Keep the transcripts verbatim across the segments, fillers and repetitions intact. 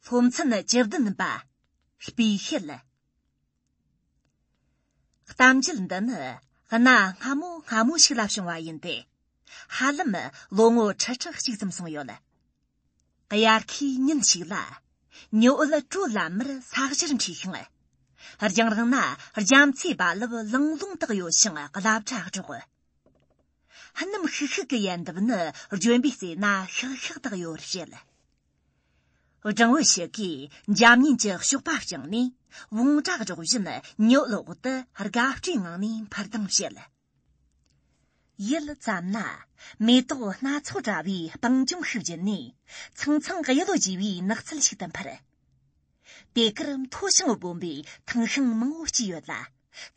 སློབ་ཚན་བཅུ་བདུན་པ། སྤུས་ཤད། གཏམ་རྒྱུད་འདི་ནི་གནའ་སྔ་མོ་སྔ་མོ་ཞིག་ལ་བྱུང་བ་ཡིན་ཏེ། ཧ་ལམ་ལོ་ངོ་ཁྲི་ཕྲག་གཅིག་ཙམ་སོང་ཡོད། དབྱར་ཁའི་ཉིན་ཞིག་ལ། ཉི་འོད་དྲོ་ལམ་མར་ས་གཞིར་འཁྲིགས་ཤིང་། རྒྱང་རིང་ན་རྒྱ་མཚོའི་རྦ་རླབས་ལང་ལོང་དག་ཡོད་ཅིང་རླབས་སྒྲ་སྒྲོག། སྣུམ་ཤིག་ཤིག་གི་ཡལ་འདབ་ནི་ལྗོན་པའི་རྩེ་ན་ཤག་ཤག་དག་ཡོད་བྱེད། སྦྲང་བུ་ཞིག་གིས་འཇམ་མཉེན་གྱི་གཤོག་པ་བརྐྱངས་ནས་བོང་སྒྲ་སྒྲོག་བཞིན་ཉི་འོད་འོག་ཏུ་དགའ་སྤྲོའི་ངང་ནས་འཕུར་ལྡིང་བྱེད། ཡུད་ཙམ་ན་མེ་ཏོག་སྣ་ཚོགས་བཀྲ་བའི་སྤང་ལྗོངས་ཤིག་བརྒྱུད་ནས་ཚང་ཚང་གཡུ་ལོ་རྒྱས་པའི་ནགས་ཚལ་ཞིག་ཏུ་འཕུར། དེ་གར་མཐོ་ཞིང་སྦོམ་པའི་ཐང་ཤིང་མང་བོ་སྐྱེས་ཡོད་ལ།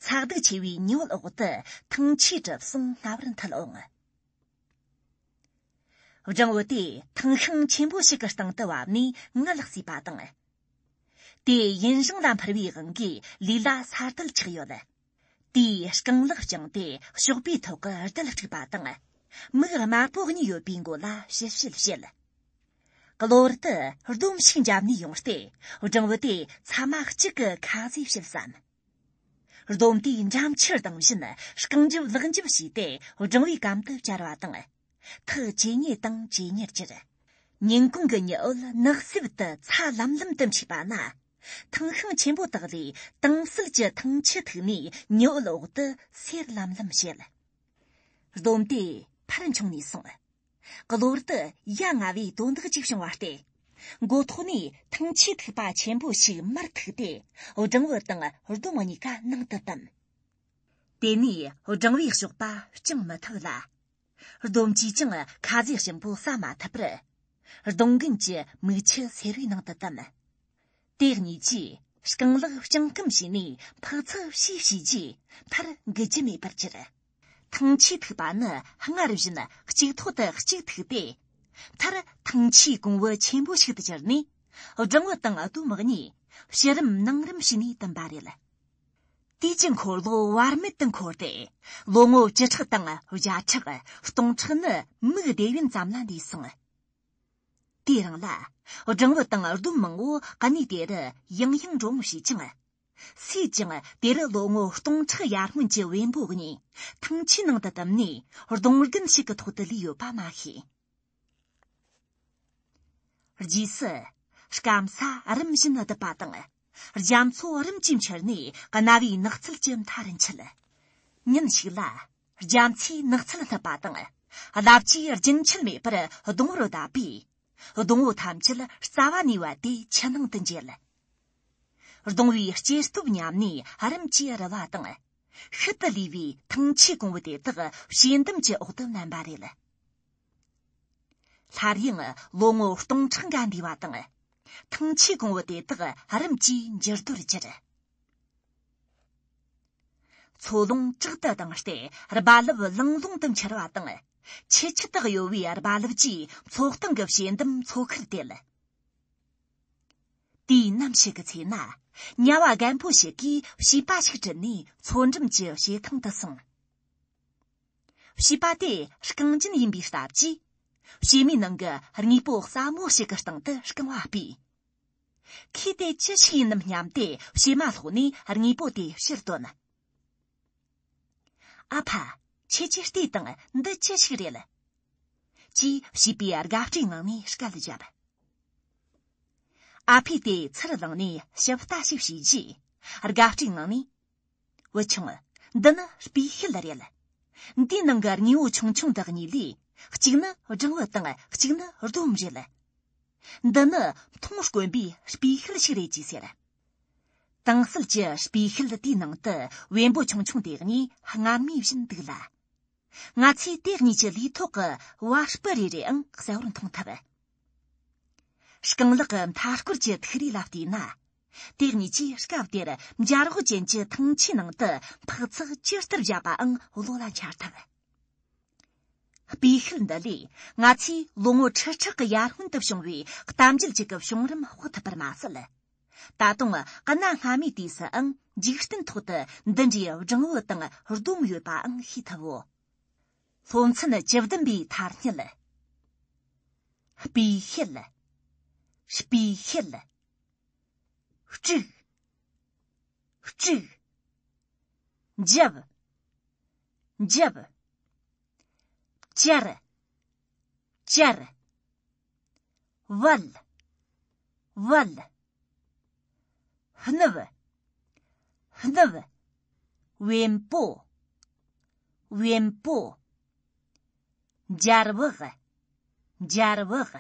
ཚ་གདུག་ཆེ་བའི་ཉི་འོད་འོག་ཏུ་ཐང་ཆེའི་གྲིབ་སོང་སྣ་བར་འཐུལ་འོང་། སྦྲང་བུ་དེ་ཐང་ཤིང་ཆེན་པོ་ཞིག་གི་སྟེང་དུ་བབས་ནས་ངལ་གསོས་པ་དང་། དེ་ཡུན་རིང་ལ་འཕུར་བའི་དབང་གིས་ལུས་ལ་ས་རྡུལ་ཆགས་ཡོད། དེས་རྐང་ལག་བརྐྱངས་ཏེ་གཤོག་པའི་ཐོག་གི་རྡུལ་དཀྲུགས་པ་དང་། མིག་དམར་པོ་གཉིས་ཡོད་པའི་མགོ་ལ་ཞིབ་དཔྱད་བྱེད། གློ་བུར་དུ་སྡོམ་ཞིག་འཇབ་ནས་ཡོང་སྟེ། སྦྲང་བུ་དེ་ཚ་མ་གཅིག་གི་ཁ་ཟས་བྱེད་བསམ། སྡོམ་དེས་འགྲམ་ཆུ་ལྡང་བཞིན་རྐང་འཇིབ་ལག་འཇིབ་བྱས་ཏེ་སྦྲང་བུའི་གམ་དུ་བཅར་བ་དང་། ཐག་ཇེ་ཉེ་དང་ཇེ་ཉེར་གྱུར། ཉིན་གུང་གི་ཉི་འོད་ནགས་གསེབ་ཏུ་ཚ་ལམ་ལམ་དུ་འཁྲིགས་པ་ན། ཐང་ཤིང་ཆེན་པོ་དག་ལས་དྭངས་གསལ་གྱི་ཐང་ཆུ་ཐིགས་ནས་ཉི་འོད་འོག་ཏུ་སེར་ལམ་ལམ་བྱེད། སྡོམ་དེ་ཕར་མཆོང་ནས་སོང་། གློ་བུར་དུ་ཡ་ང་བའི་དོན་དག་ཅིག་བྱུང་བ་སྟེ། མགོ་ཐོག་ནས་ཐང་ཆུའི་ཐིགས་པ་ཆེན་པོ་ཞིག་མར་ཐིགས་ཏེ། སྦྲང་བུ་དང་སྡོམ་གཉིས་ཀ་ནང་དུ་བཏུམས། དེ་ནས་སྦྲང་བུའི་གཤོག་པ་བརྐྱང་མི་ཐུབ་ལ། སྡོམ་གྱིས་ཀྱང་ཁ་ཟས་གཞན་པོ་ཟ་མ་ཐུབ་པར། སྡོང་རྒན་གྱི་མིག་ཆུ་སེར་བའི་ནང་དུ་བཏུམས། དེ་གཉིས་ཀྱིས་རྐང་ལག་བརྐྱང་བསྐུམ་བྱས་ནས་ཕག་ཚག་བྱས་བྱས་རྗེས་མཐར་འགུལ་རྒྱུ་མེད་པར་གྱུར། ཐང་ཆུའི་ཐིགས་པ་ནི་སྔར་བཞིན་གཅིག་ཐོག་ཏུ་གཅིག་ཐིགས་ཏེ། མཐར་ཐང་ཆུའི་གོང་བུ་ཆེན་པོ་ཞིག་ཏུ་གྱུར་ནས། སྦྲང་བུ་དང་སྡོམ་གཉིས་ཕྱི་རིམ་ནང་རིམ་བྱས་ནས་བཏུམས་པ་རེད། དུས་ཀྱི་འཁོར་ལོ་བར་མེད་དུ་འཁོར་ཏེ། ལོ་ངོ་བཅུ་ཕྲག་དང་བརྒྱ་ཕྲག་སྟོང་ཕྲག་ནི་མིག་བདེ་བན་ཙམ་ལ་འདས་སོང་། དེའི་རིང་ལ་སྦྲང་བུ་དང་སྡོམ་མང་བོ་གནས་དེ་རུ་ཡང་ཡང་འགྲོ་འོང་བྱེད་ཅིང་། སུས་ཀྱང་དེ་རུ་ལོ་ངོ་སྟོང་ཕྲག་ཡར་སྔོན་གྱི་བེམ་པོ་གཉིས་ཐང་ཆུའི་ནང་དུ་བཏུམས་ནས་སྡོང་རྒན་ཞིག་གི་ཐོག་ཏུ་ལུས་ཡོད་པ་མ་ཤེས། རྗེས་སུ་སྐམ་ས་རིམ་བཞིན་རྡིབ་པ་དང་། རྒྱ་མཚོ་རིམ་གྱིས་འཕྱུར་ནས་གནའ་བོའི་ནགས་ཚལ་གྱི་མཐའ་རུ་འཁྱིལ། ཉིན་ཞིག་ལ་རྒྱ་མཚོས་ནགས་ཚལ་བསྣུབས་པ་དང་། རླབས་ཀྱིས་རྒྱུན་ཆད་མེད་པར་སྡོང་བོར་བརྡབས་པས། སྡོང་བོ་ཐམས་ཅད་རྩ་བ་ནས་བབས་ཏེ་ཆུ་ནང་དུ་འགྱེལ། སྡོང་བོའི་སྐྱེ་སྟོབས་ཉམས་ནས་རིམ་གྱིས་རུལ་བ་དང་། ཤུལ་དུ་ལུས་པའི་ཐང་ཆུའི་གོང་བུ་དེ་དག་ཞེ་འདམ་གྱི་འོག་ཏུ་མནན་པ་རེད། སླར་ཡང་ལོ་ངོ་སྟོང་ཕྲག་འགའ་འདས་པ་དང་། ཐང་ཆུའི་གོང་བུ་དེ་དག་རིམ་གྱིས་འགྱུར་རྡོར་གྱུར། མཚོ་རླུང་དྲག་ཏུ་ལྡིང་སྟེ་རྦ་རླབས་ལང་ལོང་དུ་འཕྱུར་བ་དང་། ཆུ་ཆུ་དག་གཡོ་བའི་རྦ་རླབས་ཀྱིས་མཚོ་གཏིང་གི་ཞེ་འདམ་མཚོ་ཁར་དེད། དུས་ནམ་ཞིག་གི་ཚེ་ན། དམྱལ་བ་རྒན་པོ་ཞིག་གིས་བྱིས་པ་ཞིག་ཁྲིད་ནས་མཚོ་འགྲམ་གྱི་བྱེ་ཐང་དུ་སོང་། བྱིས་པ་དེ་རྐང་རྗེན་ཡིན་པའི་སྟབས་ཀྱིས། བྱེ་མའི་ནང་གི་དངོས་པོ་སྲབ་མོ་ཞིག་གི་སྟེང་དུ་རྐང་བ་སྤོས། ཁོས་དེ་ཅི་ཞིག་ཡིན་ནམ་སྙམ་སྟེ་བྱེ་མ་སློག་ནས་དངོས་པོ་དེ་ཕྱིར་བཏོན། ཨ་ཕ། ཁྱེད་ཀྱིས་ལྟོས་དང་། འདི་ཅི་ཞིག་རེད། ཅེས་བྱིས་པས་དགའ་སྤྲོའི་ངང་ནས་སྐད་བརྒྱབ། ཨ་ཕས་དེ་ཚུར་བླངས་ནས་ཞིབ་ལྟ་ཞིག་བྱས་རྗེས། དགའ་སྤྲོའི་ངང་ནས། བུ་ཆུང་། འདི་ནི་སྤུས་ཤད་རེད། འདིའི་ནང་གི་དངོས་པོ་ཆུང་ཆུང་འདི་གཉིས་ལས། གཅིག་ནི་སྦྲང་བུ་དང་གཅིག་ནི་སྡོམ་རེད། འདི་ནི་མཐོང་དཀོན་པའི་སྤུས་ཤད་ཞིག་རེད་ཅེས་ཟེར། དྭངས་གསལ་གྱི་སྤུས་ཤད་དེའི་ནང་དུ་བེམ་པོ་ཆུང་ཆུང་དེ་གཉིས་སྔར་མུས་བཞིན་འདུག་ལ། ང་ཚོས་དེ་གཉིས་ཀྱི་ལུས་ཐོག་གི་བ་སྤུ་རེ་རེའང་གསལ་བོར་མཐོང་ཐུབ། རྐང་ལག་གི་མཐའ་སྐོར་གྱི་ཐིག་རིས་ལ་བལྟས་ན། དེ་གཉིས་ཀྱིས་སྐབས་དེར་འབྱར་བག་ཅན་གྱི་ཐང་ཆུའི་ནང་དུ་འཕག་འཚག་ཇི་ལྟར་བཞག་པའང་བློ་ལ་འཆར་ཐུབ། སྤུས་ཤད་འདི་ལས་ང་ཚོས་ལོ་ངོ་ཁྲི་ཕྲག་གི་ཡར་སྔོན་དུ་བྱུང་བའི་གཏམ་རྒྱུད་ཅིག་གི་བྱུང་རིམ་དཔོག་ཐུབ་པར་མ་ཟད། ད་དུང་གནའ་སྔ་མའི་དུས་སུའང་འཇིག་རྟེན་ཐོག་ཏུ་འདི་འདྲའི་སྦྲང་བུ་དང་སྡོམ་ཡོད་པའང་ཤེས་ཐུབ་བོ། སློབ་ཚན་བཅུ་བདུན་པའི་ཐ་སྙད། སྤུས་ཤད། སྤུས་ཤད། དཀྲུག་དཀྲུག་རྒྱབ་རྒྱབ་བཅར་བཅར་བལ་བལ་སྣུབ་སྣུབ་བེམ་པོ་བེམ་པོ་རྒྱར་བག་རྒྱར་བག